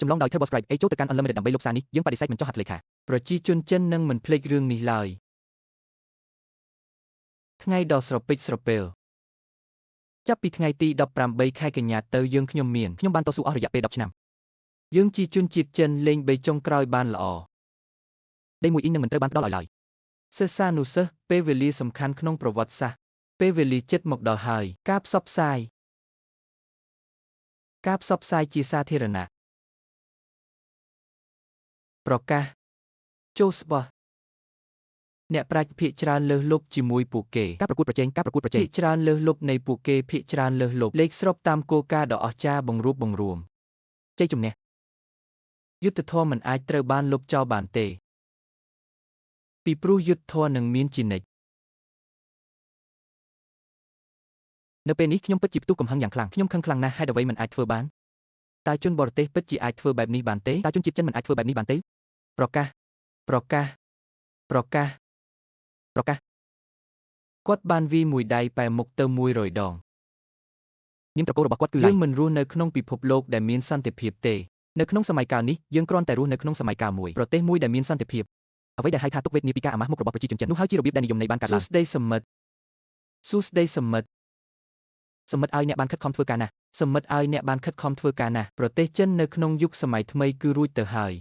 ចម្លងដោយ TurboScribe អេចូលទៅកាន់ Unlimited ដើម្បីលុបសារនេះយើងបដិសេធមិនចុះហត្ថលេខា ប្រជាជនចិននឹងមិនភ្លេចរឿងនេះឡើយថ្ងៃដ៏ស្រពេចស្រពេលចាប់ពីថ្ងៃទី18ខែកញ្ញាទៅយើងខ្ញុំមាន ខ្ញុំបានតស៊ូអស់រយៈពេល10ឆ្នាំ យើងជាជនជាតិចិនលេងបីចុងក្រោយបានល្អ ដីមួយអ៊ីងនឹងមិនត្រូវបានផ្ដល់ឲ្យឡើយ សិស្សានុសិស្សពេលវេលាសំខាន់ក្នុងប្រវត្តិសាស្ត្រពេលវេលាចិត្តមកដល់ហើយការផ្សព្វផ្សាយការផ្សព្វផ្សាយជាសាធារណៈប្រកាសចូលស្បោះអ្នកប្រាជ្ញភាគច្រើនលើសលប់ជាមួយពួកគេ ការប្រកួតប្រជែងការប្រកួតប្រជែង ភាគច្រើនលើសលប់នៃពួកគេភាគច្រើនលើសលប់លេខស្របតាមគោលការណ៍ដ៏អស្ចារ្យបង្រួបបង្រួម ជ័យជំនះ យុត្តិធម៌មិនអាចត្រូវបានលុបចោលបានទេពីព្រោះយុត្តិធម៌នឹងមានជានិច្ច នៅពេលនេះខ្ញុំពិតជាផ្ទុះកំហឹងយ៉ាងខ្លាំងខ្ញុំខឹងខ្លាំងណាស់ហេតុអ្វីមិនអាចធ្វើបាន តើជនបរទេសពិតជាអាចធ្វើបែបនេះបានទេ តើជនជាតិចិនមិនអាចធ្វើបែបនេះបានទេ ប្រកាសប្រកាសប្រកាស ប្រកាស គាត់បានវាយមួយដៃប៉ែមុខទៅ100ដង នាមត្រកូលរបស់គាត់គឺឡៃ យើងមិនរស់នៅក្នុងពិភពលោកដែលមានសន្តិភាពទេ នៅក្នុងសម័យកាលនេះយើងគ្រាន់តែរស់នៅក្នុងសម័យកាលមួយប្រទេសមួយដែលមានសន្តិភាពអ្វីដែលហៅថាទុកវេទនាពីការអាម៉ាស់មុខរបស់ប្រជាជនចិននោះហើយជារបៀបដែលនិយមន័យបានកើតឡើង សួស្តីសមិទ្ធសួស្តីសមិទ្ធ សមិទ្ធឲ្យអ្នកបានខិតខំធ្វើការណាស់ សមិទ្ធឲ្យអ្នកបានខិតខំធ្វើការណាស់ប្រទេសចិននៅក្នុងយុគសម័យថ្មីគឺរួចទៅហើយ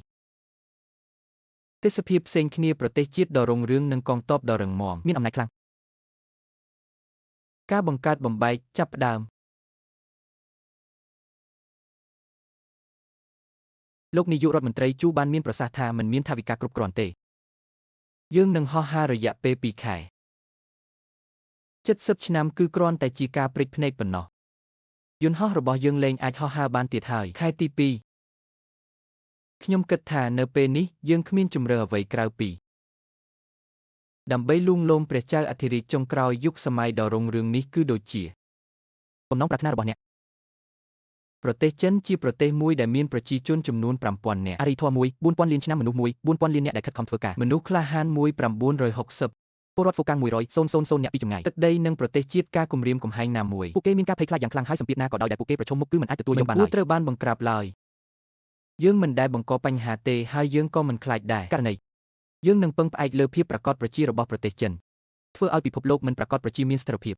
ទេសភាពផ្សេងគ្នាប្រទេសជាតិដ៏រុងរឿងនិងកងទ័ពដ៏រឹងមាំ មានអំណាចខ្លាំង ការបង្កើតបំបែកចាប់ផ្ដើម លោកនាយករដ្ឋមន្ត្រីជូបានមានប្រសាសន៍ថាមិនមានថវិកាគ្រប់គ្រាន់ទេ យើងនឹងហោះហើររយៈពេល2ខែ70ឆ្នាំគឺគ្រាន់តែជាការព្រិចភ្នែកប៉ុណ្ណោះយន្តហោះរបស់យើងលែងអាចហោះហើរបានទៀតហើយខែទី2ខ្ញុំគិតថានៅពេលនេះយើងគ្មានជម្រើសអ្វីក្រៅពីដើម្បីលួងលោមព្រះចៅអធិរាជចុងក្រោយយុគសម័យដ៏រុងរឿងនេះគឺដូចជា បំណងប្រាថ្នារបស់អ្នក ប្រទេសចិនជាប្រទេសមួយដែលមានប្រជាជនចំនួន5000នាក់ អារីធម៌មួយ4000លានឆ្នាំមនុស្សមួយ4000លានអ្នកដែលខិតខំធ្វើការ មនុស្សក្លាហាន1960 ពលរដ្ឋហ្វូកាំង100 000អ្នកពីចម្ងាយ ទឹកដីនិងប្រទេសជាតិការគំរាមកំហែងណាមួយ ពួកគេមានការភ័យខ្លាចយ៉ាងខ្លាំងហើយសម្ពាធណាក៏ដោយដែលពួកគេប្រឈមមុខគឺមិនអាចទទួល មិន យកបានឡើយ គួរត្រូវបានបង្ក្រាបឡើយយើងមិនដែលបង្កបញ្ហាទេហើយយើងក៏មិនខ្លាចដែរ ករណី យើងនឹងពឹងផ្អែកលើភាពប្រកបប្រជារបស់ប្រទេសចិន ធ្វើឲ្យពិភពលោកមិនប្រកបប្រជាមានស្ថិរភាព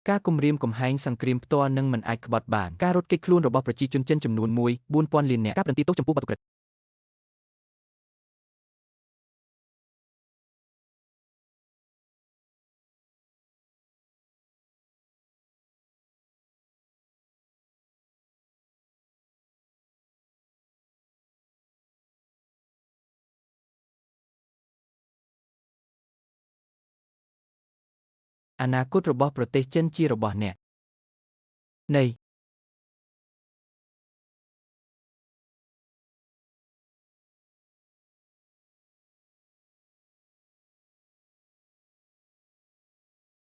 ការគំរាមកំហែងសង្គ្រាមផ្ទាល់នឹងមិនអាចក្បត់បានការរត់គេចខ្លួនរបស់ប្រជាជនចិនចំនួន1 4000លាននាក់ ការប្រន្ទាទោសចំពោះបទឧក្រិដ្ឋ អនាគតរបស់ប្រទេសចិនជារបស់អ្នកនៃ